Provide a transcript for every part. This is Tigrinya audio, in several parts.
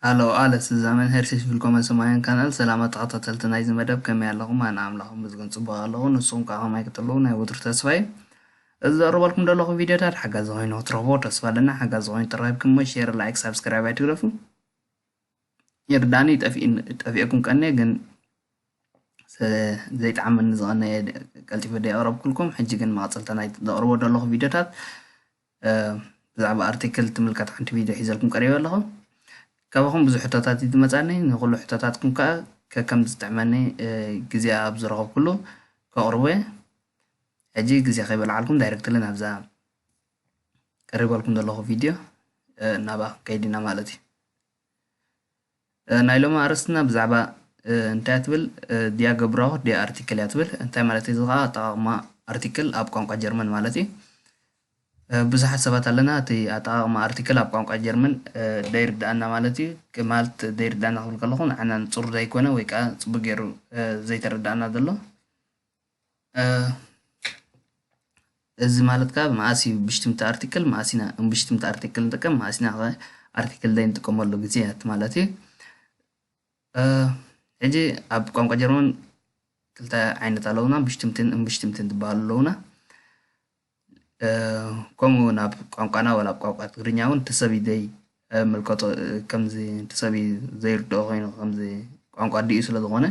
Hallo alle zusammen, herzlich willkommen zu meinem Kanal። ሰላማት ተኸታተልቲ ናይዚ መደብ፣ ከመይ ኣለኹም? ኣነ ኣምላኽ ይመስገን ጽቡቕ ኣለኹ። ንስኹም ከኣ ከማይ ክትህልዉ ናይ ወትሩ ተስፋ እዩ። እዚ ዘቕርበልኩም ዘለኹ ቪድዮታት ሓጋዚ ኮይኑ ክትረኽብዎ ተስፋ ኣለና። ሓጋዚ ኮይኑ ተረኺብኩም እሞ ሼር፣ ላይክ፣ ሳብስክራይብ ኣይትግደፉ። ይርዳኒ ጠፊእን-፣ ጠፊእኩም ቀንየ፣ ግን ስለ ዘይጠዓመኒ ዝቐነየ ቀልጢፈ ደየቕረብኩልኩም። ሕጂ ግን መቐጸልታ ናይ ዘቕርቦ ዘለኹ ቪድዮታት፣ እ፣ ብዛዕባ ኣርቲክል ትምልከት ሓንቲ ቪድዮ ሒዘልኩም ቀሪበ ኣለኹ። ካባኹም ብዙሕ ሕቶታት እዩ ዝመጻኒ። ንኹሉ ሕቶታትኩም ከኣ ከከም ዝጥዕመኒ፣ እ፣ ግዜ ኣብ ዝረኸብኩሉ ከቕርቦ እየ። ሕጂ ግዜ ከይበልዓልኩም ዳይረክትሊ ናብዛ ቀሪበልኩም ዘለኹ ቪድዮ፣ እ፣ ናብኣ ክንከይድ ኢና ማለት እዩ። እ፣ ናይ ሎሚ ኣርእስትና ብዛዕባ፣ እ፣ እንታይ ትብል? እ፣ ድያ ገብራውት ድያ ኣርቲክል እያ ትብል። እንታይ ማለት እዩ? እዚ ኸዓ ኣጠቓቕማ ኣርቲክል ኣብ ቋንቋ ጀርመን ማለት እዩ። እ፣ ብዙሓት ሰባት ኣለና፣ እቲ ኣጠቓቕማ ኣርቲክል ኣብ ቋንቋ ጀርመን፣ እ፣ ደይርድኣና ማለት እዩ። ክ-፣ ማለት ደይርድኣና ክብል ከለኹ፣ ንዓና ንጹር ዘይኮነ ወይ ከኣ ጽቡቕ ገይሩ፣ እ፣ ዘይተረድኣና ዘሎ። እ፣ እዚ ማለት ከኣ መኣስ እዩ ብሽትምቲ ኣርቲክል፣ መኣስ ኢና እምብሽትምቲ ኣርቲክል ንጥቀም፣ መኣስ ኢና ከ ኣርቲክል ዘይንጥቀመሉ ግዜያት ማለት እዩ። እ፣ ሕጂ ኣብ ቋንቋ ጀርመን ክልተ ዓይነት ኣለዉና፣ ብሽትምትን እምብሽትምትን ዝበሃሉ ኣለዉና። እ፣ ከምኡ እውን ኣብ ቋንቋና ወላ ኣብ ቋንቋ ትግርኛ እውን እቲ ሰብ እዩ ዘይ-፣ እ፣ ምልከቶ፣ እ፣ ከምዚ እቲ ሰብ እዩ ዘይርድኦ ኮይኑ ከምዚ ቋንቋ ኣዲኡ ስለ ዝኾነ፣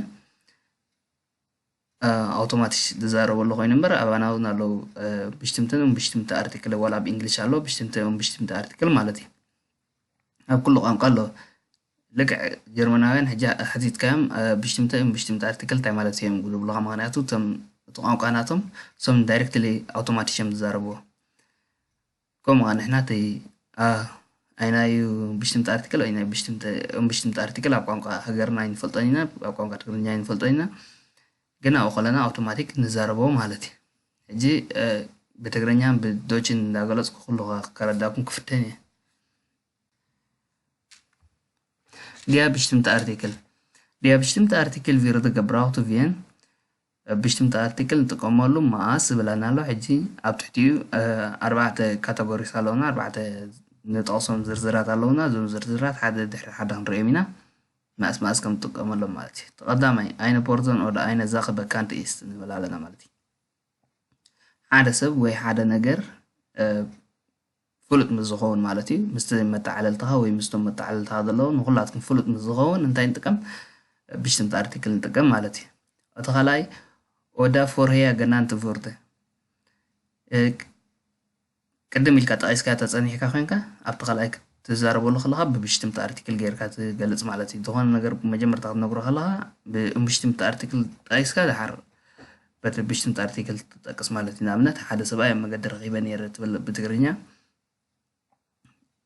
እ፣ ኣውቶማቲክ ዝዛረበሉ ኮይኑ እምበር ኣባና እውን ኣለዉ፣ እ፣ ብሽትምትን እምብሽትምቲ ኣርቲክል ወላ ኣብ እንግሊሽ ኣሎ፣ ብሽትምቲ እምብሽትምቲ ኣርቲክል ማለት እዩ። ኣብ ኩሉ ቋንቋ ኣሎ። ልክዕ ጀርመናውያን ሕጂ ሓቲትካዮም፣ እ፣ ብሽትምቲ እምብሽትምቲ ኣርቲክል እንታይ ማለት እዮም ዝብሉኻ፣ ምኽንያቱ እቶም፣ እቲ ቋንቋ ናቶም እሶም ዳይሬክትሊ ኣውቶማቲክ እዮም ዝዛረብዎ። ከምኡ ኸዓ ንሕና እቲ፣ አ፣ ኣይናዩ ብሽትምቲ ኣርቲክል ወይ ናይ ብሽትምቲ፣ እምብሽትምቲ ኣርቲክል ኣብ ቋንቋ ሃገርና ኣይንፈልጦን ኢና፣ ኣብ ቋንቋ ትግርኛ ኣይንፈልጦን ኢና። ግን ኣብኡ ከለና ኣውቶማቲክ ንዛረቦ ማለት እዩ። ሕጂ፣ እ፣ ብትግርኛን ብዶችን እንዳገለጽኩ ኩሉ ከ-፣ ከረዳኩም ክፍትን እየ። ዲያ ብሽትምቲ ኣርቲክል። ዲያ ብሽትምቲ ኣርቲክል ቪርድ ገብራውቱ ቪየን። ብሽትምቲ ኣርቲክል ንጥቀመሉ መኣስ ዝብለና ኣሎ። ሕጂ ኣብ ትሕቲኡ፣ እ፣ ኣርባዕተ ካተጎሪስ ኣለውና፣ ኣርባዕተ ንጠቕሶም ዝርዝራት ኣለውና። እዞም ዝርዝራት ሓደ ድሕሪ ሓደ ክንሪኦም ኢና፣ መኣስ መኣስ ከም ንጥቀመሎም ማለት እዩ። እቲ ቀዳማይ፣ ኣይነ ፖርዘን ኦዳ ኣይነ ዛኸ በካንት ኢስት ንብል ኣለና ማለት እዩ። ሓደ ሰብ ወይ ሓደ ነገር፣ እ፣ ፍሉጥ ምስ ዝኸውን ማለት እዩ። ምስቲ መጠዓለልትኻ ወይ ምስቶም መጠዓለልትኻ ዘለዉ ንኹላትኩም ፍሉጥ ምስ ዝኸውን እንታይ ንጥቀም? ብሽትምቲ ኣርቲክል ንጥቀም ማለት እዩ። እቲ ካልኣይ፣ ኦዳ ፎርሄያ ገናንት ቮርተ። እ፣ ቅድም ኢልካ ጠቒስካ ተጸኒሕካ ኮይንካ፣ ኣብቲ ካልኣይ ክትዛረበሉ ከለኻ ብብሽትምቲ ኣርቲክል ጌርካ ትገልጽ ማለት እዩ። ዝኾነ ነገር መጀመርታ ክትነግሮ ከለኻ፣ ብእምብሽትምቲ ኣርቲክል ጠቒስካ፣ ደሓር በቲ ብሽትምቲ ኣርቲክል ትጠቅስ ማለት እዩ። ንኣብነት፣ ሓደ ሰብኣይ ኣብ መገዲ ረኺበ ነይረ ትብል ብትግርኛ፣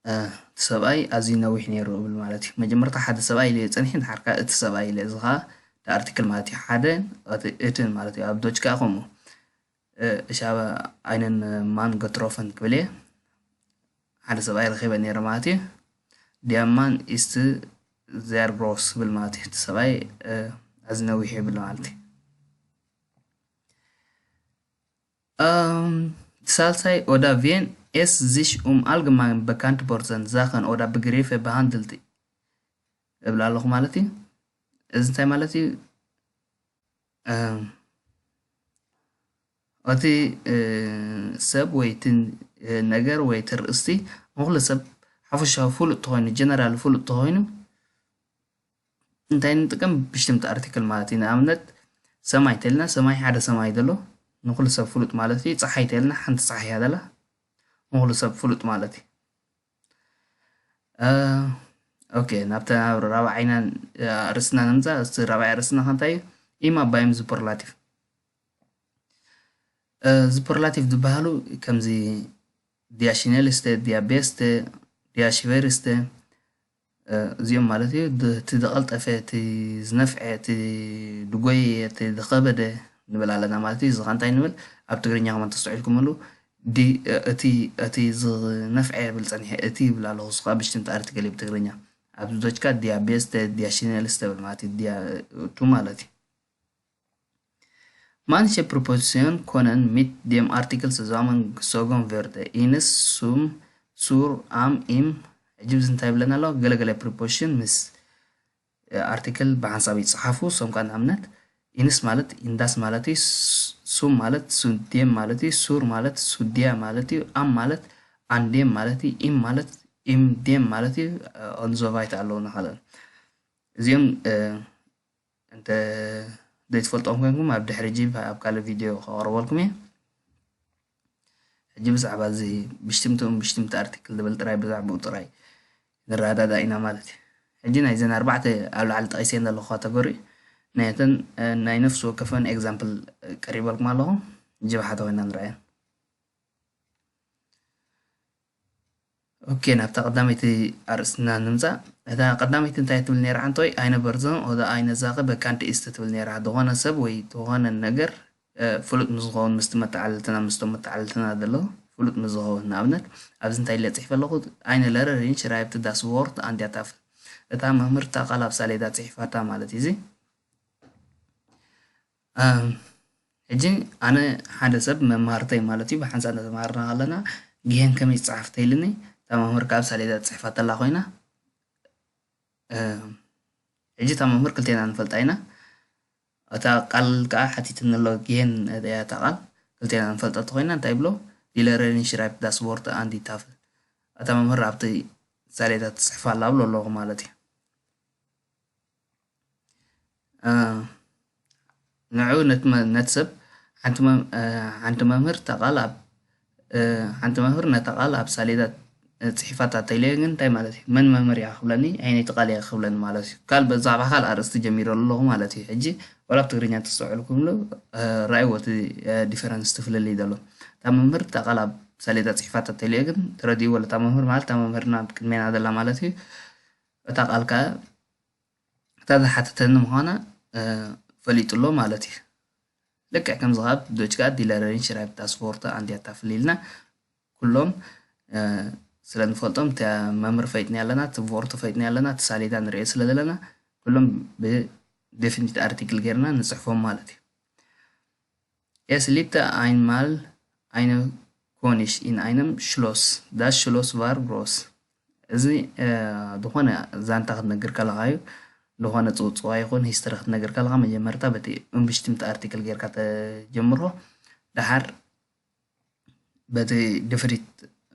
እ፣ እቲ ሰብኣይ ኣዝዩ ነዊሕ ነይሩ እብል ማለት እዩ። መጀመርታ ሓደ ሰብኣይ ኢለ ጸኒሐ፣ ደሓር ከኣ እቲ ሰብኣይ ኢለ፣ እዚ ኸኣ ኣርቲክል ማለት እዩ። ሓደ፣ እቲ፣ እትን ማለት እዩ። ኣብ ዶች ከኣ ከምኡ። እ፣ ich habe einen Mann getroffen ክብል እየ። ሓደ ሰብኣይ ረኺበ ነይረ ማለት እዩ። Der Mann ist sehr groß ክብል ማለት እዩ። እቲ ሰብኣይ፣ እ፣ ኣዝዩ ነዊሕ ይብል ማለት እዩ። እም፣ ሳልሳይ፣ ኦዳ ቪየን ኤስ ዚሽ ኡም ኣልግማን በካንት ቦርዘን ዛኸን ኦዳ ብግሪፈ በሃንድልቲ እብል ኣለኹ ማለት እዩ። እዚ እንታይ ማለት እዩ? እም፣ እቲ፣ እ፣ ሰብ ወይ እቲ፣ እ፣ ነገር ወይ እቲ ርእስቲ ንኹሉ ሰብ ሓፈሻዊ ፍሉጥ ተኾይኑ፣ ጀነራል ፍሉጥ ተኾይኑ፣ እንታይ ንጥቀም? ብሽትምቲ ኣርቲክል ማለት እዩ። ንኣብነት፣ ሰማይ እንተልና፣ ሰማይ ሓደ ሰማይ ዘሎ፣ ንኹሉ ሰብ ፍሉጥ ማለት እዩ። ጸሓይ እንተልና፣ ሓንቲ ጸሓይ እያ ዘላ፣ ንኹሉ ሰብ ፍሉጥ ማለት እዩ። እ፣ ኦኬ፣ ናብታ ራብዓይና፣ እ፣ ኣርእስትና ንምጻእ። እቲ ራብዓይ ኣርእስትና ከ እንታይ እዩ? ኢማ ባይም ዙፐርላቲቭ። እ፣ ዙፐርላቲቭ ዝበሃሉ ከምዚ ዲያ ሽኔልስተ፣ ዲያ ቤስተ፣ ዲያ ሽቨሪስተ፣ እ፣ እዚኦም ማለት እዩ። ድ-፣ እቲ ዝቐልጠፈ፣ እቲ ዝነፍዐ፣ እቲ ድጎየ፣ እቲ ዝኸበደ ንብል ኣለና ማለት እዩ። እዚ ኸ እንታይ ንብል? ኣብ ትግርኛ ከማን ተስተውዒልኩምሉ፣ ዲ-፣ እ፣ እቲ፣ እቲ ዝነፍዐ ይብል ጸኒሐ፣ እቲ ይብል ኣለኹ። እሱ ኸኣ ብሽትምቲ ኣርቲክል እዩ ብትግርኛ። ኣብዚ ዶች ከኣ ዲያ ቤስተ፣ ዲያ ሽኔልስተ ይብል ማለት እዩ። ዲያ፣ እ፣ ቱ ማለት እዩ። Manche Prepositionen können mit dem Artikel zusammengezogen werden, ins sum, sur, am, im, ሕጂ ብዚ እንታይ ይብለና ኣሎ? ገለገለ ፕሪፖዚሽን ምስ ኣርቲክል ብሓንሳብ ይጽሓፉ። እሶም ከኣ ንኣብነት ኢንስ ማለት ኢንዳስ ማለት እዩ። ሱም ማለት ሱዴም ማለት እዩ። ሱር ማለት ሱድያ ማለት እዩ። ኣም ማለት ኣንዴም ማለት እዩ። ኢም ማለት ኢምዴም ማለት እዩ። ኦንዞቫይት ኣለዉ ንኻልኦት እዚኦም እንተ ዘይትፈልጦም ኮንኩም ኣብ ድሕሪ ጂ ኣብ ካልእ ቪድዮ ከቕርበልኩም እየ። ሕጂ ብዛዕባ እዚ ብሽትምትኡን ብሽትምቲ ኣርቲክል ዝብል ጥራይ ብዛዕባኡ ጥራይ ንረዳዳ ኢና ማለት እዩ። ሕጂ ናይዘን ኣርባዕተ ኣብ ላዕሊ ጠቒሰን ዘለኹ ካተጎሪ ናይተን ናይ ነፍሲ ወከፈን ኤግዛምፕል ቀሪበልኩም ኣለኹ። ጅብሓተ ኮይና ንረኣየን። ኦኬ፣ ናብታ ቀዳመይቲ ኣርእስትና ንምጻእ። እታ ቀዳመይቲ እንታይ ትብል ነይራ? ሓንቶይ፣ eine Person oder eine Sache bekannt ist ትብል ነይራ። ዝኾነ ሰብ ወይ ዝኾነ ነገር ፍሉጥ ምስ ዝኸውን ምስቲ መተዓልልትና ምስቶም መተዓልልትና ዘለዉ ፍሉጥ ምስ ዝኸውን። ንኣብነት ኣብዚ እንታይ ኢለ ፅሒፈ ኣለኹ? Eine Lehrerin schreibt das Wort an der Tafel። እታ መምህር እታ ቃል ኣብ ሳሌዳ ፅሒፋታ ማለት እዩ። እዚ ሕጂ ኣነ ሓደ ሰብ መማህርተይ ማለት እዩ ብሓንሳብ እናተማሃርና ከለና ግሄን ከመይ ዝፀሓፍ ተይልኒ እታ መምህር ካብ ሳሌዳ ፅሕፋ ተላ ኮይና ሕጂ እታ መምህር ክልቴና ንፈልጣ ኢና። እታ ቃል ከዓ ሓቲትኒ ኣሎ ግሄን እያ እታ ቃል ክልቴና ንፈልጠ ተኮይና እንታይ ብሎ ዲለረኒ ሽራይፕ ዳስቦርት ኣንዲ ታፍል እታ መምህር ኣብቲ ሳሌዳ ትፅሕፋ ኣላ ብሎ ኣለኹ ማለት እዩ። ንዑ ነቲ ሰብ ሓንቲ መምህር ተቓል ኣብ ሓንቲ መምህር ነታ ቃል ኣብ ሳሌዳ ፅሒፋታ ተይለየ ግን እንታይ ማለት እዩ? መን መምህር እያ ክብለኒ ዓይነይቲ ቃል እያ ክብለኒ ማለት እዩ። ካል በዛዕባ ካል ኣርእስቲ ጀሚረ ኣለኹ ማለት እዩ። ሕጂ ወላ ኣብ ትግርኛ ተስተውዕልኩምሉ ራእይዎ እቲ ዲፈረንስ ትፍልልይ ዘሎ እታ መምህር እታ ቃል ኣብ ሳሌዳ ፅሒፋታ ተይለየ ግን ተረድእዎ። እታ መምህር ማለት እታ መምህርና ቅድሜና ዘላ ማለት እዩ። እታ ቃል ከዓ እታ ዝሓተተኒ ምዃና ፈሊጡ ኣሎ ማለት እዩ። ልክዕ ከምዚ ካብ ዶች ከዓ ዲለረሪን ሽራይብ ዳስቮርተ ኣንዲያ ታፍል ኢልና ኩሎም ስለ ንፈልጦም እቲ መምህር ፈይጥኒ ኣለና እቲ ቮርተ ፈይጥኒ ኣለና እቲ ሳሌዳ ንሪኦ ስለ ዘለና ኩሎም ብዴፊኒት ኣርቲክል ጌርና ንፅሕፎም ማለት እዩ። Es lebte einmal eine König in einem Schloss. Das Schloss war groß. እዚ ዝኾነ ዛንታ ክትነግር ከለኻ እዩ ዝኾነ ፅውፅዋ ይኹን ሂስትሪ ክትነግር ከለኻ መጀመርታ በቲ እምብሽትምቲ ኣርቲክል ጌርካ ተጀምሮ ደሓር በቲ ድፍሪት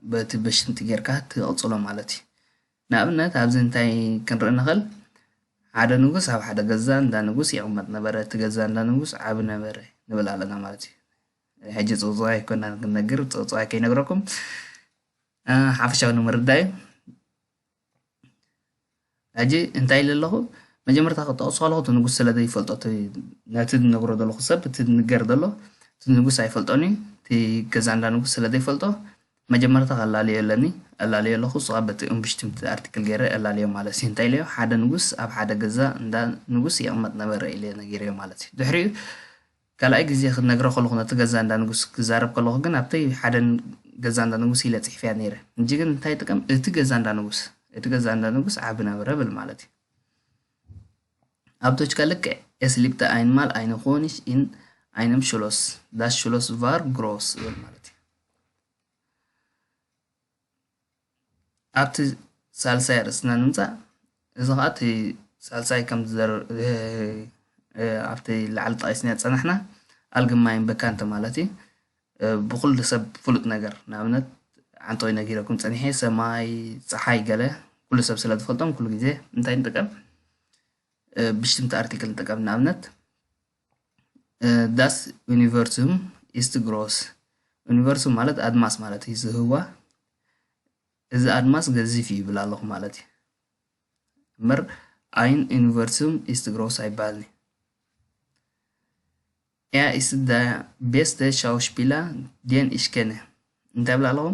በቲ በሽንቲ ጌርካ ትቕፅሎ ማለት እዩ። ንኣብነት ኣብዚ እንታይ ክንርኢ ንኽእል? ሓደ ንጉስ ኣብ ሓደ ገዛ እንዳ ንጉስ ይቕመጥ ነበረ። እቲ ገዛ እንዳ ንጉስ ዓቢ ነበረ ንብል ኣለና ማለት እዩ። ሕጂ ፅውፅዋይ ኣይኮናን ክንነግር፣ ፅውፅዋይ ከይነግረኩም ሓፈሻዊ ንምርዳእ እዩ። ሕጂ እንታይ ኢለ ኣለኹ? መጀመርታ ክጠቕሶ ከለኹ እቲ ንጉስ ስለ ዘይፈልጦ ነቲ ዝነግሮ ዘለኹ ሰብ እቲ ዝንገር ዘሎ እቲ ንጉስ ኣይፈልጦን እዩ። እቲ ገዛ እንዳ ንጉስ ስለ ዘይፈልጦ መጀመርታ ከላልዮ ኣለኒ። ኣላልዮ ኣለኹ። እሱ ከዓ በቲ እምብሽትምቲ ኣርቲክል ገይረ ኣላልዮ ማለት እዩ። እንታይ ኢለዮ? ሓደ ንጉስ ኣብ ሓደ ገዛ እንዳ ንጉስ ይቕመጥ ነበረ ኢለ ነጊረዮ ማለት እዩ። ድሕሪኡ ካልኣይ ግዜ ክነግሮ ከለኹ ነቲ ገዛ እንዳ ንጉስ ክዛረብ ከለኹ ግን ኣብተይ ሓደ ገዛ እንዳ ንጉስ ኢለ ፅሒፍያ ነይረ። ሕጂ ግን እንታይ ይጥቀም? እቲ ገዛ እንዳ ንጉስ እቲ ገዛ እንዳ ንጉስ ዓቢ ነበረ ብል ማለት እዩ። ኣብ ዶች ከዓ ልክዕ Es lebte einmal eine König in einem Schloss. Das Schloss war groß ይብል ማለት እዩ። ኣብቲ ሳልሳይ ኣርእስትና ንምፃእ። እዚ ከዓ እቲ ሳልሳይ ከም ኣብቲ ላዕሊ ጠቂስና ፀናሕና ኣልግማይን በካንተ ማለት እዩ። ብኩሉ ሰብ ፍሉጥ ነገር ንኣብነት ዓንተወይ ነጊረኩም ፀኒሐ ሰማይ ፀሓይ ገለ ኩሉ ሰብ ስለ ዝፈልጦም ኩሉ ግዜ እንታይ ንጥቀም ብሽትምቲ ኣርቲክል ንጥቀም ንኣብነት Das Universum ist groß። ዩኒቨርሱም ማለት ኣድማስ ማለት እዩ ዝህዋ እዚ ኣድማስ ገዚፍ እዩ ይብል ኣለኹ ማለት እዩ እምበር ein Universum ist groß ኣይባልን እዩ Er ist der beste Schauspieler, den ich kenne. እንታይ ብላ ኣለኹ?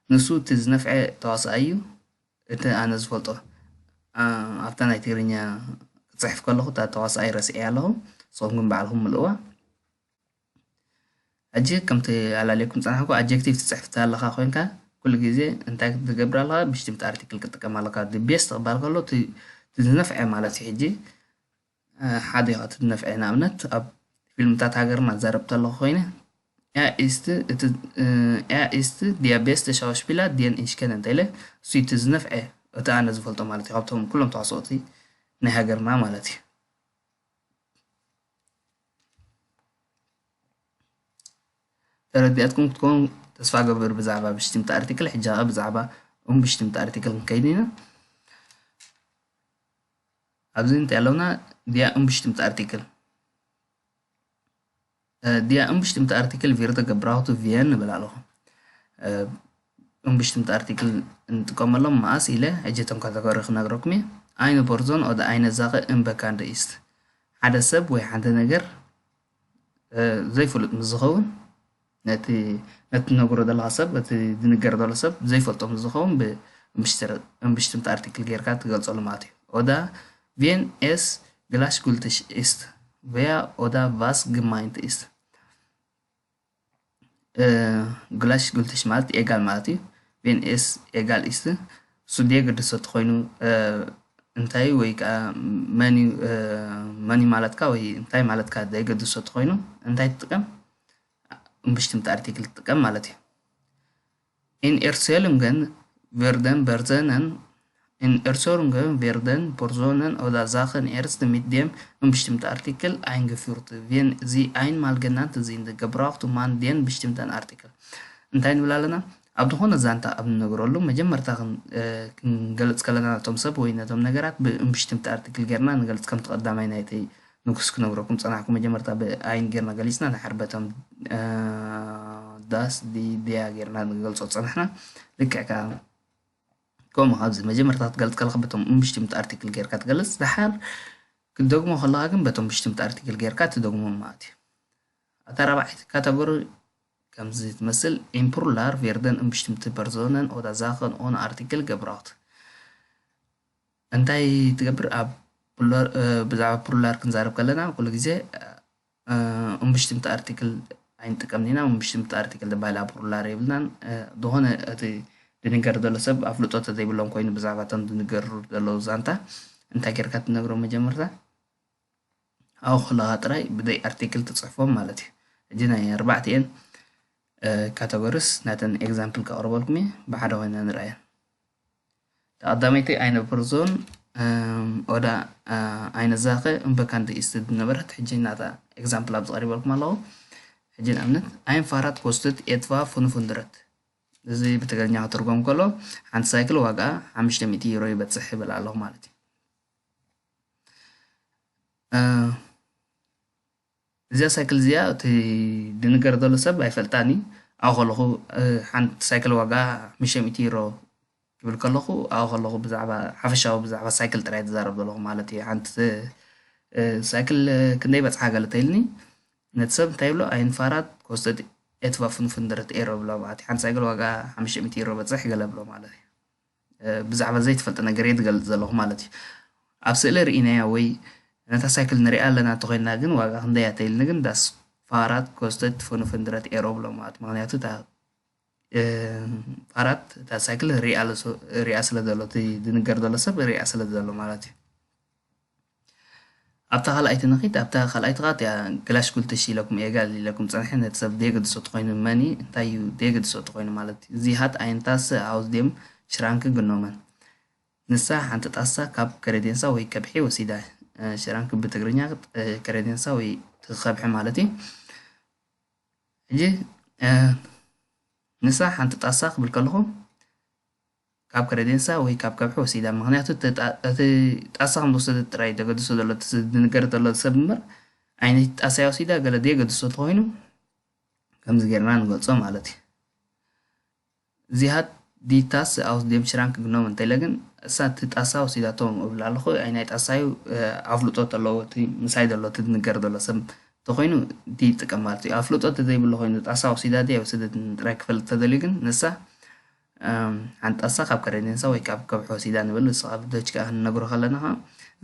ንሱ እቲ ዝነፍዐ ተዋሳኣይ እዩ። እቲ ኣነ ዝፈልጦ ኣብታ ናይ ትግርኛ ክፅሕፍ ከለኹ እታ ተዋሳኣይ ረስዐ ኣለኹ። ንስኹም ግን ባዕልኹም ምልእዋ። ሕጂ ከምቲ ኣላለኩም ፀናሕኩ ኣጀክቲቭ ትፅሕፍ ኣለካ ኮይንካ ኩሉ ግዜ እንታይ ክትገብር ኣለካ? ብሽትምቲ ኣርቲክል ክጥቀም ኣለካ። ቤስት ክበሃል ከሎ እቲ ዝነፍዐ ማለት እዩ። ሕጂ ሓደ ኢኻ እቲ ዝነፍዐ ንኣብነት ኣብ ፊልምታት ሃገርና ዘረብ ተለኹ ኮይነ Er ist, እቲ, äh, er ist der beste Schauspieler, den ich kenne እንተ ኢለ እሱ እቲ ዝነፍዐ እቲ ኣነ ዝፈልጦ ማለት እዩ፣ ካብቶም ኩሎም ተዋስኦቲ ናይ ሃገርና ማለት እዩ። ተረዲኣትኩም ክትኮኑ ተስፋ ገብር ብዛዕባ ብሽትምቲ ኣርቲክል። ሕጂ ኸኣ ብዛዕባ እምብሽትምቲ ኣርቲክል ክንከይድ ኢና። ኣብዚ እንታይ ኣለውና? ዲያ እምብሽትምቲ ኣርቲክል። ዲያ እምብሽትምቲ ኣርቲክል ቪርተ ገብራውቱ ቪየን ንብል ኣለኹ። እምብሽትምቲ ኣርቲክል እንጥቀመሎም መኣስ ኢለ ሕጂ እቶም ካተጎሪ ክነግረኩም እየ። ኣይነ ቦርዞን ኦደ ኣይነ ዛኸ እምበካንደ ኢስት። ሓደ ሰብ ወይ ሓንቲ ነገር ዘይፍሉጥ ምስ ዝኸውን፣ ነቲ ነቲ ትነግሮ ዘለኻ ሰብ፣ እቲ ዝንገር ዘሎ ሰብ ዘይፈልጦ ምስ ዝኸውን፣ ብእምብሽትምቲ ኣርቲክል ጌርካ ትገልጸሉ ማለት እዩ። ኦዳ ቬን ኤስ ግላሽ ጉልትሽ ኢስት፣ ቨያ ኦዳ ቫስ ግማይንት ኢስት። ግላሽ ጉልትሽ ማለት ኤጋል ማለት እዩ። ቬን ኤስ ኤጋል ኢስት፣ እሱ ደየገድሶ ተኾይኑ፣ እንታይ ወይ ከዓ መኒ፣ መኒ ማለትካ ወይ እንታይ ማለትካ ደየገድሶ ተኾይኑ፣ እንታይ ትጥቀም? እምብሽትምቲ ኣርቲክል ትጥቀም ማለት እዩ። In Erzielungen werden Personen, in Erzielungen werden Personen oder Sachen erst mit dem bestimmten Artikel eingeführt, wenn sie einmal genannt sind, gebraucht man den bestimmten Artikel. እንታይ ንብል ኣለና? ኣብ ዝኾነ ዛንታ ኣብ ንነግረሉ መጀመርታ ክን-፣ እ፣ ክንገልጽ ከለና ነቶም ሰብ ወይ ነቶም ነገራት ብእምብሽትምቲ ኣርቲክል ጌርና ንገልጽ፣ ከምቲ ቀዳማይ ናይቲ ንጉስ ክነግረኩም ጸናሕኩ። መጀመርታ ብኣይን ጌርና ገሊጽና፣ ድሓር በቶም፣ እ፣ ዳስ ዲ ዲያ ጌርና ንገልጾ ጸናሕና። ልክዕ ከኣ ከምኡ ኣብዚ መጀመርታ ክትገልጽ ከለኻ በቶም እምብሽትምቲ ኣርቲክል ጌርካ ትገልጽ፣ ድሓር ክትደግሞ ከለኻ ግን በቶም እምብሽትምቲ ኣርቲክል ጌርካ ትደግሞ ማለት እዩ። እታ ራብዓይቲ ካተጎሪ ከምዚ ትመስል፣ ኢምፕሩላር ቬርደን እምብሽትምቲ ፐርዞነን ኦዳ ዛኸን ኦን ኣርቲክል ገብራውት። እንታይ ትገብር? ኣብ ፕሉራል፣ እ፣ ብዛዕባ ፕሉራል ክንዛረብ ከለና ኩሉ ግዜ፣ እ፣ እምብሽትምቲ ኣርቲክል ኣይንጥቀምን ኢና። እምብሽትምቲ ኣርቲክል ዝበሃል ኣብ ፕሉራል የብልናን። እ፣ ዝኾነ እቲ ዝንገር ዘሎ ሰብ ኣፍልጦ ተዘይብሎም ኮይኑ ብዛዕባ እቶም ዝንገሩ ዘለዉ ዛንታ እንታይ ጌርካ ትነግሮ መጀመርታ? ኣብኡ ከለኻ ጥራይ ብዘይ ኣርቲክል ትጽሕፎም ማለት እዩ። ሕጂ ናይ ኣርባዕቲኤን፣ እ፣ ካተጎሪስ ናተን ኤግዛምፕል ከቕርበልኩም እየ፣ ብሓደ ኮይና ንርኣየን። እታ ቀዳመይቲ ኣይነ ፐርዞን፣ እም፣ ኦዳ፣ እ፣ ኣይነ ዛኸ እምበካንት ኢስት ዝነበረት፣ ሕጂ ናታ ኤግዛምፕል ኣብዚ ቀሪበልኩም ኣለኹ። ሕጂ ንኣብነት፣ ኣይንፋራት ኮስትት ኤትዋ ፍኑፍ ሁንድረት። እዚ ብትግርኛ ክትርጎም ከሎ፣ ሓንቲ ሳይክል ዋጋ ሓሙሽተ ሚእቲ ዩሮ ይበጽሕ ይብል ኣለኹ ማለት እዩ። እ፣ እዚኣ ሳይክል እዚኣ እቲ ዝንገር ዘሎ ሰብ ኣይፈልጣን እዩ። ኣብኡ ከለኹ፣ እ፣ ሓንቲ ሳይክል ዋጋ ሓሙሽተ ሚእቲ ዩሮ ክብል ከለኹ፣ ኣብኡ ከለኹ ብዛዕባ ሓፈሻዊ ብዛዕባ ሳይክል ጥራይ ዝዛረብ ዘለኹ ማለት እዩ። ሓንቲ፣ እ፣ ሳይክል ክንደይ በጽሓ ገለ ተይልኒ፣ ነቲ ሰብ እንታይ ይብሎ? ኣይንፋራት ኮስተት ኤትዋ ፍንፍን ድረት ኤሮ ብሎ ማለት እዩ። ሓንቲ ሳይክል ዋጋ ሓሙሽተ ሚእቲ ዩሮ በጽሕ ገለ ብሎ ማለት እዩ። እ፣ ብዛዕባ ዘይትፈልጥ ነገር እየ ዝገልጽ ዘለኹ ማለት እዩ። ኣብ ስእሊ ርኢናያ ወይ ነታ ሳይክል ንሪኣ ኣለና እንተኾይንና ግን ዋጋ ክንደይ እያ ተይልኒ ግን ዳስ ፋራት ኮስተት ፍንፍን ድረት ኤሮ ብሎ ማለት እዩ። ምኽንያቱ እታ፣ እ፣ ፋራት እታ ሳይክል ሪኣ ኣለ-፣ ሪኣ ስለ ዘሎ እቲ ዝንገር ዘሎ ሰብ ሪኣ ስለ ዘሎ ማለት እዩ። ኣብታ ካልኣይቲ ንኺድ፣ ኣብታ ካልኣይቲ ኸኣ እቲኣ ግላሽ ጉልትሽ ኢለኩም ኤጋል ኢለኩም ጸኒሐ፣ ነቲ ሰብ ደየገድሶ ተኾይኑ መኒ እንታይ እዩ ደየገድሶ ተኾይኑ ማለት እዩ። ዚ ሃት ኣይንታስ ኣውዝ ዴም ሽራንክ ግኖመን። ንሳ ሓንቲ ጣሳ ካብ ከረዴንሳ ወይ ከብሒ ወሲዳ። እ፣ ሽራንክ ብትግርኛ፣ እ፣ ከረዴንሳ ወይ እቲ ከብሒ ማለት እዩ። ሕጂ፣ እ፣ ንሳ ሓንቲ ጣሳ ክብል ከለኹ ካብ ከረዴንሳ ወይ ካብ ከብሒ ወሲዳ። ምኽንያቱ እቲ ጣ-፣ እቲ ጣሳ ከም ዝወሰደት ጥራይ እዩ ዘገድሶ ዘሎ፣ እቲ ዝንገር ዘሎ ሰብ እምበር፣ ዓይነይቲ ጣሳ እያ ወሲዳ፣ ገለ ደየገድሶ ተኾይኑ ከምዚ ጌርና ንገልጾ ማለት እዩ። ዚ ሃት ዲ ታስ ኣውስ ዴም ሽራንክ ግኖም እንተ ኢለ ግን፣ እሳ እቲ ጣሳ ወሲዳቶ እብል ኣለኹ። ኣይ ናይ ጣሳ እዩ፣ እ፣ ኣፍልጦ ተለዎ፣ እቲ ምሳይ ዘሎ፣ እቲ ዝንገር ዘሎ ሰብ እንተኾይኑ፣ ዲ ይጥቀም ማለት እዩ። ኣፍልጦ እንተዘይብሉ ኮይኑ፣ ጣሳ ወሲዳ ድያ ኣይወሰደትን ጥራይ ክፈልጥ ተደልዩ ግን፣ ንሳ፣ እም፣ ሓንቲ ጣሳ ካብ ከረዴንሳ ወይ ካብ ከብሒ ወሲዳ ንብል፣ ንሱ ኣብ ዶች ከኣ ክንነግሮ ከለና ኸኣ፣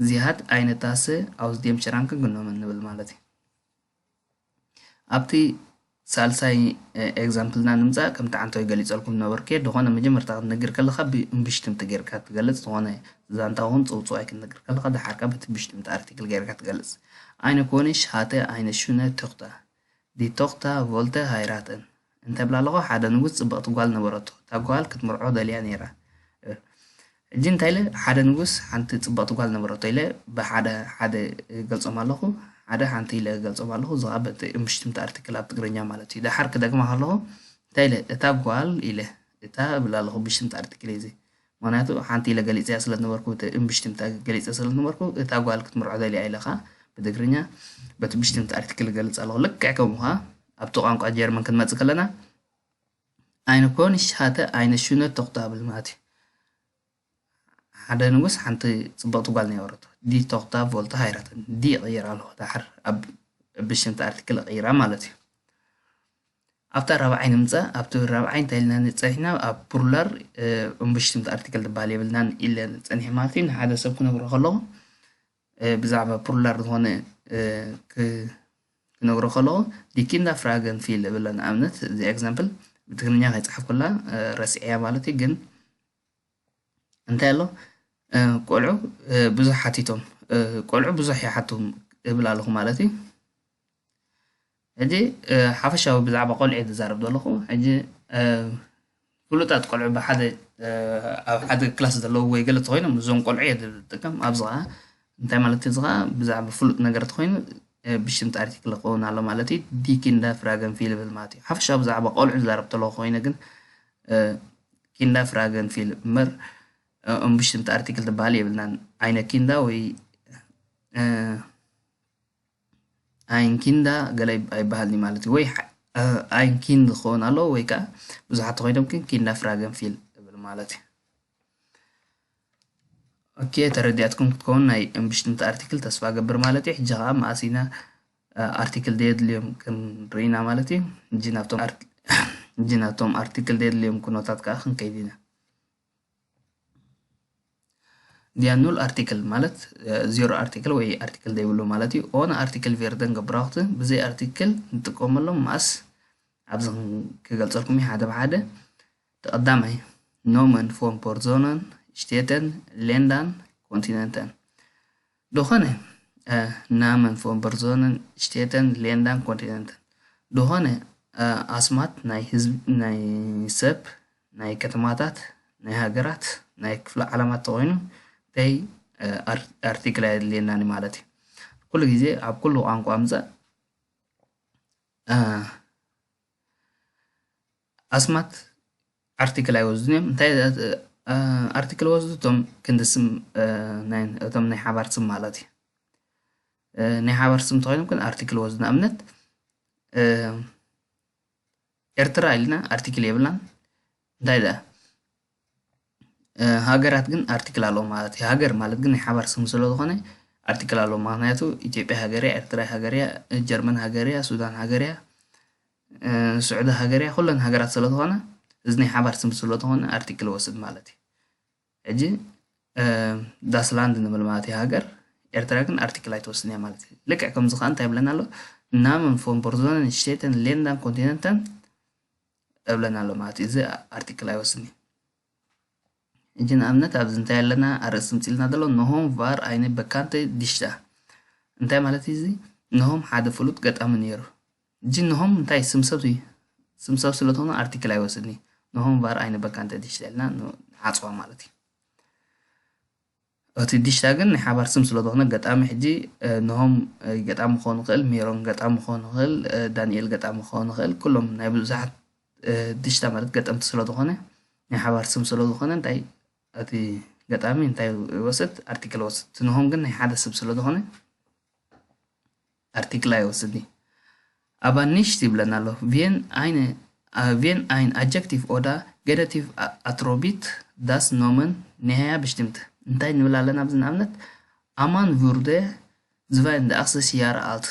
ዚ ሃት ኣይነ ታስ ኣውስ ዴም ሽራንክ ግኖም ንብል ማለት እዩ። ኣብቲ ሳልሳይ፣ እ፣ ኤግዛምፕልና ንምጻእ፣ ከምቲ ዓንተወይ ገሊጸልኩም ነበርኩ፣ ድኾነ መጀመርታ ክትነግር ከለኻ ብእምብሽትምቲ ጌርካ ትገልጽ፣ ዝኾነ ዛንታ ኹን ጽውጽዋይ ክትነግር ከለኻ፣ ደሓር ከኣ በቲ እምብሽትምቲ ኣርቲክል ጌርካ ትገልጽ። ኣይነ ኮኒሽ ሃተ ኣይነ ሹነ ቶኽታ፣ ዲ ቶኽታ ቮልተ ሃይራተን። እንተብላ ኣለኹ፣ ሓደ ንጉስ ጽብቕቲ ጓል ነበረቶ። እታ ጓል ክትምርዖ ደልያ ነይራ። እ፣ ሕጂ እንታይ ኢለ፣ ሓደ ንጉስ ሓንቲ ጽብቕቲ ጓል ነበረቶ ኢለ ብሓደ ሓደ እገልጾም ኣለኹ። ሓደ ሓንቲ ኢለ እገልጾም ኣለኹ። እዚ ኸኣ በቲ እምብሽትምቲ ኣርቲክል ኣብ ትግርኛ ማለት እዩ። ደሓር ክደግማ ከለኹ እንታይ ኢለ፣ እታ ጓል ኢለ፣ እታ እብል ኣለኹ። እምብሽትምቲ ኣርቲክል እዩ እዚ። ምኽንያቱ ሓንቲ ኢለ ገሊጸያ ስለ ዝነበርኩ፣ እቲ እምብሽትምታ ገሊጸ ስለ ዝነበርኩ፣ እታ ጓል ክትምርዖ ደልያ ኢለ ኸኣ ብትግርኛ በቲ እምብሽትምቲ ኣርቲክል እገልጽ ኣለኹ። ልክዕ ከምኡ ኸኣ ኣብቲ ቋንቋ ጀርመን ክንመጽእ ከለና፣ eine König hatte eine schöne Tochter ማለት እዩ። ሓደ ንጉስ ሓንቲ ጽብቕቲ ጓል ነበረቶ። Die Tochter wollte heiraten። Die እቕይራ ኣለኹ። ደሓር ኣብ እምብሽትምቲ ኣርቲክል እቕይራ ማለት እዩ። ኣብታ ራብዓይ ንምጻእ፣ ኣብቲ ራብዓይ እንታይ ኢልና ጸኒሕና? ኣብ ፕሉራል፣ እ፣ እምብሽትምቲ ኣርቲክል ትበሃል የብልናን ኢለ ጸኒሐ ማለት እዩ። ንሓደ ሰብ ክነግሮ ከለኹ፣ እ፣ ብዛዕባ ፕሉራል ዝኾነ፣ እ፣ ክ-፣ ክነግሮ ከለኹ፣ Die Kinder fragen viel እብል። ንኣብነት፣ እዚ ኤግዛምፕል ብትግርኛ ከይጸሓፍኩላ፣ እ፣ ረሲዐያ ማለት እዩ። ግን እንታይ ኣሎ? እ፣ ቆልዑ፣ እ፣ ብዙሕ ሓቲቶም፣ እ፣ ቆልዑ ብዙሕ ይሓቱ እብል ኣለኹ ማለት እዩ። ሕጂ፣ እ፣ ሓፈሻዊ ብዛዕባ ቆልዑ እየ ዝዛረብ ዘለኹ። ሕጂ፣ እ፣ ፍሉጣት ቆልዑ ብሓደ፣ እ፣ ኣብ ሓደ ክላስ ዘለዉ ወይ ገለ ተኾይኖም፣ እዞም ቆልዑ እየ ዝጥቀም። ኣብዚ ኸኣ እንታይ ማለት እዩ? እዚ ኸኣ ብዛዕባ ፍሉጥ ነገር ተኾይኑ፣ እ፣ እምብሽትምቲ ኣርቲክል ክኸውን ኣሎ ማለት እዩ። Die Kinder fragen viel እብል ማለት እዩ። ሓፈሻዊ ብዛዕባ ቆልዑ ዝዛረብ ተለኹ ኮይነ ግን፣ እ፣ Kinder fragen viel እምበር፣ እ፣ እምብሽትምቲ ኣርቲክል ትበሃል የብልናን። Eine Kinder ወይ፣ እ፣ ein Kinder ገለ ኣይበሃልን እዩ ማለት እዩ። ወይ ሓ-፣ እ፣ ein Kind ክኸውን ኣለዎ ወይ ከኣ ብዙሓት ተኾይኖም ግን Kinder fragen viel እብል ማለት እዩ። ኦኬ፣ ተረዲኣትኩም ክትከውን ናይ እምብሽትምቲ ኣርቲክል ተስፋ እገብር ማለት እዩ። ሕጂ ኸኣ መኣስ ኢና፣ እ፣ ኣርቲክል ዘየድልዮም ክንርኢ ኢና ማለት እዩ። ሕጂ ናብቶም ኣርት-፣ ሕጂ ናብቶም ኣርቲክል ዘየድልዮም ኩነታት ከኣ ክንከይድ ኢና። Die Null Artikel ማለት፣ እ፣ ዜሮ ኣርቲክል ወይ ኣርቲክል ዘይብሉ ማለት እዩ። Ohne Artikel werden gebraucht፣ ብዘይ ኣርቲክል ንጥቀመሎም መኣስ ኣብዚ ክን-፣ ክገልጸልኩም እዩ ሓደ ብሓደ። እቲ ቀዳማይ፣ Nomen von Personen, Städten, Ländern, Kontinenten። ዝኾነ፣ እ፣ Namen von Personen, Städten, Ländern, Kontinenten። ዝኾነ፣ እ፣ ኣስማት ናይ ህዝቢ፣ ናይ ሰብ፣ ናይ ከተማታት፣ ናይ ሃገራት፣ ናይ ክፍለ ዓለማት ተኾይኑ፣ እንታይ፣ እ፣ ኣር-፣ ኣርቲክል ኣየድልየናን እዩ ማለት እዩ። ኩሉ ግዜ ኣብ ኩሉ ቋንቋ ምጻእ፣ እ፣ ኣስማት ኣርቲክል ኣይወስዱን እዮም። እንታይ፣ እ፣ ኣርቲክል ወስዱ? እቶም ክንዲ ስም፣ እ፣ ናይ፣ እቶም ናይ ሓባር ስም ማለት እዩ። እ፣ ናይ ሓባር ስም ተኾይኖም ግን ኣርቲክል ወስዱ። ንኣብነት፣ እ፣ ኤርትራ ኢልና ኣርቲክል የብልናን። እንታይ ደኣ? እ፣ ሃገራት ግን ኣርቲክል ኣለዎ ማለት እዩ። ሃገር ማለት ግን ናይ ሓባር ስም ስለ ዝኾነ ኣርቲክል ኣለዎ። ምኽንያቱ ኢትዮጵያ ሃገር እያ፣ ኤርትራ ሃገር እያ፣ ጀርመን ሃገር እያ፣ ሱዳን ሃገር እያ፣ እ፣ ስዑዲ ሃገር እያ፣ ኩለን ሃገራት ስለ ዝኾና፣ እዚ ናይ ሓባር ስም ስለ ዝኾነ ኣርቲክል ወስድ ማለት እዩ። ሕጂ፣ እ፣ Das Land ንብል ማለት እዩ ሃገር፣ ኤርትራ ግን ኣርቲክል ኣይትወስድን እያ ማለት እዩ። ልክዕ ከምዚ ከኣ እንታይ ይብለና ኣሎ? Namen von Personen, Städten, Ländern, Kontinenten እብለና ኣሎ ማለት እዩ። እዚ ኣርቲክል ኣይወስድን እዩ። ሕጂ ንኣብነት ኣብዚ እንታይ ኣለና? ኣርእስቲ ምጽልና ዘሎ፣ Nohom war eine bekannte Dichter። እንታይ ማለት እዩ እዚ? ኖሆም ሓደ ፍሉጥ ገጣሚ ነይሩ። ሕጂ ኖሆም እንታይ ስም ሰብ እዩ? ስም ሰብ ስለ ዝኾነ ኣርቲክል ኣይወስድን እዩ። Nohom war eine bekannte Dichter ኢልና ን-፣ ንዓጽዋ ማለት እዩ። እቲ ዲሽታ ግን ናይ ሓባር ስም ስለ ዝኾነ ገጣሚ ሕጂ፣ እ፣ ኖሆም፣ እ፣ ገጣሚ ክኸውን ይኽእል፣ ሜሮን ገጣሚ ክኸውን ይኽእል፣ እ፣ ዳንኤል ገጣሚ ክኸውን ይኽእል። ኩሎም ናይ ብዙሓት፣ እ፣ ዲሽታ ማለት ገጠምቲ ስለ ዝኾነ ናይ ሓባር ስም ስለ ዝኾነ እንታይ እቲ ገጣሚ እንታይ ይወስድ? ኣርቲክል ይወስድ። እቲ ኖሆም ግን ናይ ሓደ ስም ስለ ዝኾነ ኣርቲክል ኣይወስድን እዩ። Aber nicht ይብለና ኣሎ። Wenn ein፣ አ፣ wenn ein Adjektiv oder Genitiv a-, Attribut das Nomen näher bestimmt። እንታይ ንብል ኣለና ኣብዚ ንኣብነት? A Mann wurde zweiundachtzig Jahre alt።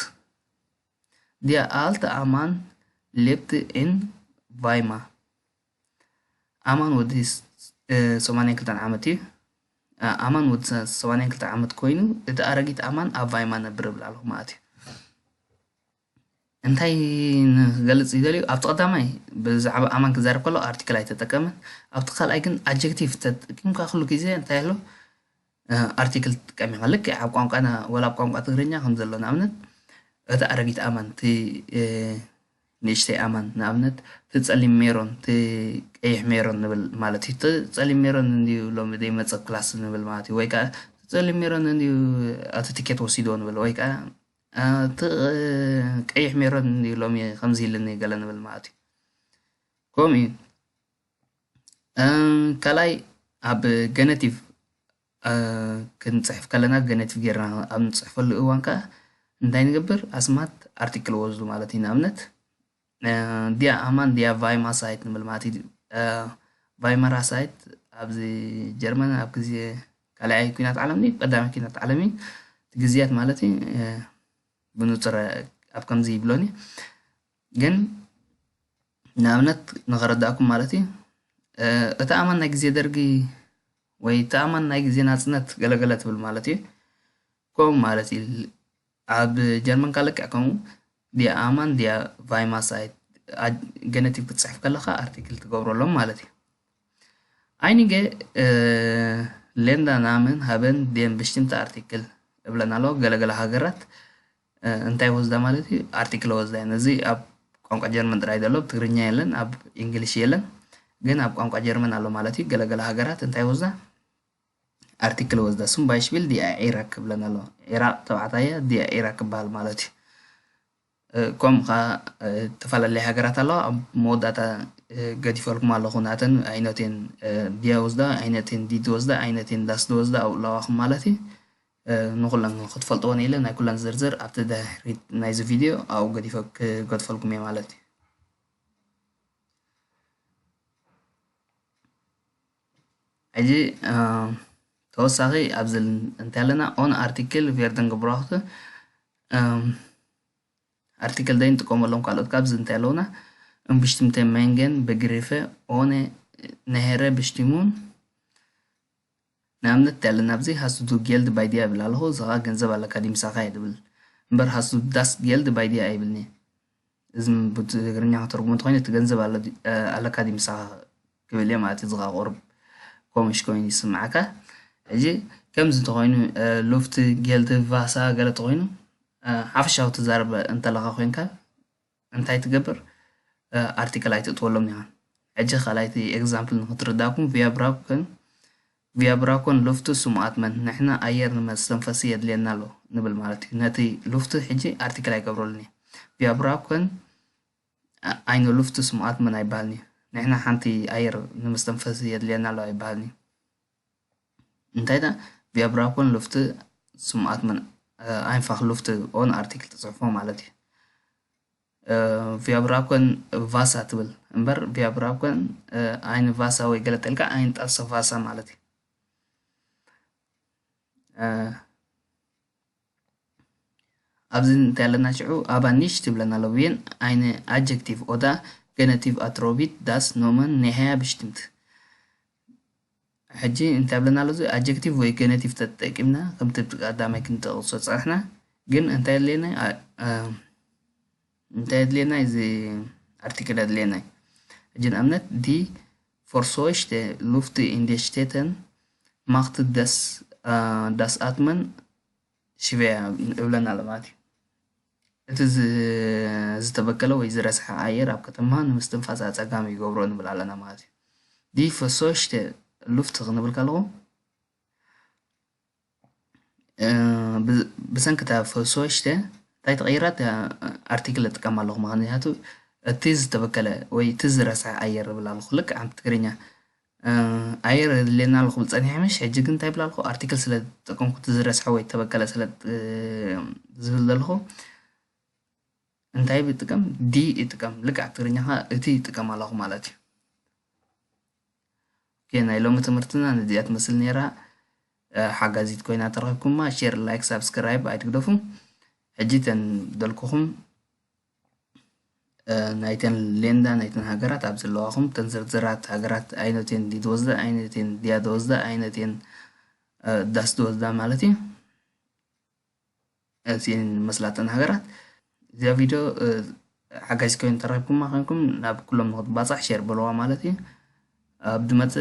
Der alte Mann lebte in Weimar። ኣማን ወዲ ስ-፣ እ፣ ሰማንያን ክልተን ዓመት እዩ። እ፣ ኣማን ወዲ ሰ-፣ ሰማንያን ክልተ ዓመት ኮይኑ፣ እቲ ኣረጊት ኣማን ኣብ ቫይማ ነብር እብል ኣለኹ ማለት እዩ። እንታይ ንክገልጽ ይደልዩ? ኣብቲ ቀዳማይ ብዛዕባ ኣማን ክዛረብ ከሎ ኣርቲክል ኣይተጠቀመን። ኣብቲ ካልኣይ ግን ኣጀክቲቭ ተጠቂምካ ኩሉ ግዜ እንታይ ኣሎ? እ፣ ኣርቲክል ትጥቀም ኢኻ። ልክዕ ኣብ ቋንቋና፣ ወላ ኣብ ቋንቋ ትግርኛ ከም ዘሎ ንኣብነት፣ እቲ ኣረጊት ኣማን፣ እቲ፣ እ፣ ንእሽተይ ኣማን። ንኣብነት እቲ ጸሊም ሜሮን፣ እቲ ቀይሕ ሜሮን ንብል ማለት እዩ። እቲ ጸሊም ሜሮን እንድዩ ሎሚ ዘይመጸ ክላስ ንብል ማለት እዩ። ወይ ከኣ እቲ ጸሊም ሜሮን እንድዩ ኣቲ ትኬት ወሲድዎ ንብል። ወይ ከኣ እቲ ቀይሕ ሜሮን እንድዩ ሎሚ ከምዚ ኢልኒ ገለ ንብል ማለት እዩ። ከምኡ እዩ። ካልኣይ ኣብ ገነቲቭ ክንፅሕፍ ከለና ገነቲቭ ጌርና ኣብ ንፅሕፈሉ እዋን ከዓ እንታይ ንገብር? ኣስማት ኣርቲክል ወስዱ ማለት እዩ። ንኣብነት ዲያ ኣማን ዲያ ቫይማ ሳይት ንብል ማለት እዩ። ቫይመራ ሳይት ኣብዚ ጀርመን ኣብ ግዜ ካልኣይ ኩናት ዓለም ቀዳማይ ኩናት ዓለም ግዜያት ማለት እዩ። ብንፁር ኣብ ከምዚ ይብሎኒ ግን ንኣብነት ንኸረዳእኩም ማለት እዩ። እቲ ኣማን ናይ ግዜ ደርጊ ወይ እቲ ኣማን ናይ ግዜ ናፅነት ገለገለ ትብል ማለት እዩ። ከምኡ ማለት እዩ። ኣብ ጀርመን ካለቅዕ ከምኡ ዲያ ኣማን ዲያ ቫይማሳይት ገነቲቭ ክትፅሕፍ ከለካ ኣርቲክል ትገብረሎም ማለት እዩ። Einige Länder nehmen haben den bestimmte Artikel እብለና ኣሎ። ገለገለ ሃገራት እንታይ ወስዳ ማለት እዩ? ኣርቲክል ወስዳ እየን። እዚ ኣብ ቋንቋ ጀርመን ጥራይ ዘሎ፣ ኣብ ትግርኛ የለን፣ ኣብ እንግሊሽ የለን። ግን ኣብ ቋንቋ ጀርመን ኣሎ ማለት እዩ። ገለገለ ሃገራት እንታይ ወስዳ? ኣርቲክል ወስዳ። ስም ባይሽቢል ዲያ ኢራክ እብለና ኣሎ። ኢራቅ ተባዕታይ እያ፣ ዲያ ኢራክ ይበሃል ማለት እዩ። ከምኡ ከዓ ዝተፈላለያ ሃገራት ኣለዋ። ኣብ መወዳእታ ገዲፈልኩም ኣለኹ ናተን ኣይነቴን ድያ ወስዳ ኣይነቴን ዲ ትወስዳ ኣይነቴን ዳስ ትወስዳ ኣብኡ ኣለዋኹም ማለት እዩ። ንኩለን ክትፈልጥወን ኢለ ናይ ኩለን ዝርዝር ኣብቲ ድሕሪት ናይዚ ቪድዮ ኣብኡ ገዲፈ ክገድፈልኩም እየ ማለት እዩ። ሕጂ ተወሳኺ ኣብዚ እንታይ ኣለና? ኦን ኣርቲክል ቬርደን ግብራክት ኣርቲክል ደይ ንጥቀመሎም ካልኦት ካብዚ እንታይ ኣለውና? እምብሽትምተ መንገን በግሪፈ ኦነ ነሄረ ብሽቲሙን ንኣብነት እንታይ ኣለና ኣብዚ ሃስቱ ጌልድ ባይዲያ ይብል ኣለኹ። እዚ ኸዓ ገንዘብ ኣለካ ድምሳኻ እየ ድብል እምበር ሃስቱ ዳስ ጌልድ ባይዲያ ኣይብልኒ። እዚ ብትግርኛ ከተርጉሞ እንተኮይኑ እቲ ገንዘብ ኣለካ ድምሳኻ ክብል እየ ማለት እዩ። እዚ ኸዓ ቁሩብ ኮሚሽ ኮይኑ ይስምዓካ። ሕጂ ከምዚ እንተኮይኑ ሉፍት ጌልድ ቫሳ ገለ ተኮይኑ ሓፈሻዊ ትዛረብ እንተለካ ኮይንካ እንታይ ትገብር? ኣርቲክል ኣይትእትወሎም ኢኻ። ሕጂ ካልኣይቲ ኤግዛምፕል ንክትርዳእኩም ቪያ ብራኩን ቪያ ብራኩን ሉፍት ስሙ ኣትመን ንሕና ኣየር ንመስተንፈሲ የድልየና ኣሎ ንብል ማለት እዩ። ነቲ ሉፍት ሕጂ ኣርቲክል ኣይገብረሉን እየ። ቪያ ብራኩን ኣይኖ ሉፍት ስሙ ኣትመን ኣይበሃልን እዩ። ንሕና ሓንቲ ኣየር ንመስተንፈሲ የድልየና ኣሎ ኣይበሃልን እዩ። እንታይ ዳ ቪያ ብራኩን ሉፍት ስሙ ኣትመን ኣይንፋክ ሉፍት ኦን ኣርቲክል ትፅሕፎ ማለት እዩ። ቪያ ብራኮን ቫሳ ትብል እምበር ቪያ ብራኮን ኣይን ቫሳ ወይ ገለ ተልካ ኣይን ጣሰ ቫሳ ማለት እዩ። ኣብዚ እንታይ ኣለና ሽዑ ኣባ ኒሽ ትብለና ኣሎ ብየን ኣይን ኣጀክቲቭ ኦዳ ገነቲቭ ኣትሮቢት ዳስ ኖመን ኔሃያ ብሽትምት ሕጂ እንታይ ብለና ኣሎ እዚ ኣጀክቲቭ ወይ ገነቲቭ ተጠቂምና ከምቲ ቀዳማይ ክንጠቕሶ ጸንሕና ግን እንታይ ኣድልየና እንታይ ኣድልየና እዚ ኣርቲክል ኣድልየና ሕጂ ንኣብነት ዲ ፎርሶሽተ ሉፍት ኢንደሽቴተን ማክት ደስ ዳስ ኣትመን ሽበያ እብለና ኣሎ ማለት እዩ። እቲ ዝተበከለ ወይ ዝረስሐ ኣየር ኣብ ከተማ ንምስትንፋስ ኣጸጋሚ ይገብሮ ንብል ኣለና ማለት እዩ። ዲ ፈሶሽተ ሉፍት ክንብል ከለኹ ብሰንኪ እታ ፈሶሽተ እንታይ ተቐይራ ኣርቲክል እጥቀም ኣለኹ። ምክንያቱ እቲ ዝተበከለ ወይ እቲ ዝረስሐ ኣየር እብል ኣለኹ። ልክዕ ኣብ ትግርኛ ኣየር የድልየና ኣሎ ክብል ጸኒሐ ምሽ ሕጂ ግን እንታይ ይብል ኣለኹ ኣርቲክል ስለ ዝጠቀምኩ እቲ ዝረስሐ ወይ ተበከለ ስለ ዝብል ዘለኹ እንታይ ይጥቀም ዲ ይጥቀም ልክዕ ኣብ ትግርኛ ከዓ እቲ ይጥቀም ኣለኹ ማለት እዩ። ኦኬ ናይ ሎሚ ትምህርትና ነዚኣ ትመስል ነይራ። ሓጋዚት ኮይና ተረኺብኩማ ሼር ላይክ ሳብስክራይብ ኣይትግደፉ። ሕጂ ተን ደልኩኹም ናይተን ሌንዳ ናይተን ሃገራት ኣብ ዘለዋኹም ተን ዝርዝራት ሃገራት ኣይነቴን ድወስዳ ኣይነቴን ድያ ተወስዳ ኣይነቴን ዳስ ተወስዳ ማለት እዩ። እዚን መስላተን ሃገራት እዚኣ ቪድዮ ሓጋዚ ኮይኑ ተረኪብኩማ ኮይንኩም ናብ ኩሎም ንክትባፃሕ ሼር በለዋ ማለት እዩ። ኣብ ድመፅ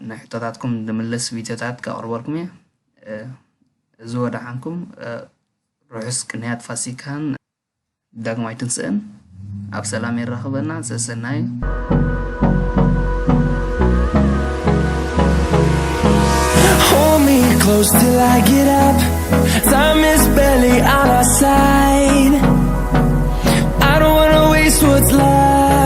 ናይ ሕቶታትኩም ንምልስ ቪድዮታት ከቕርበልኩም እየ። እዚ ወደሓንኩም ርሑስ ቅንያት ፋሲካን ዳግማይ ትንስእን ኣብ ሰላም የራኽበና። ሰሰናዩ። Hold me close till I get up. Time is barely on our side.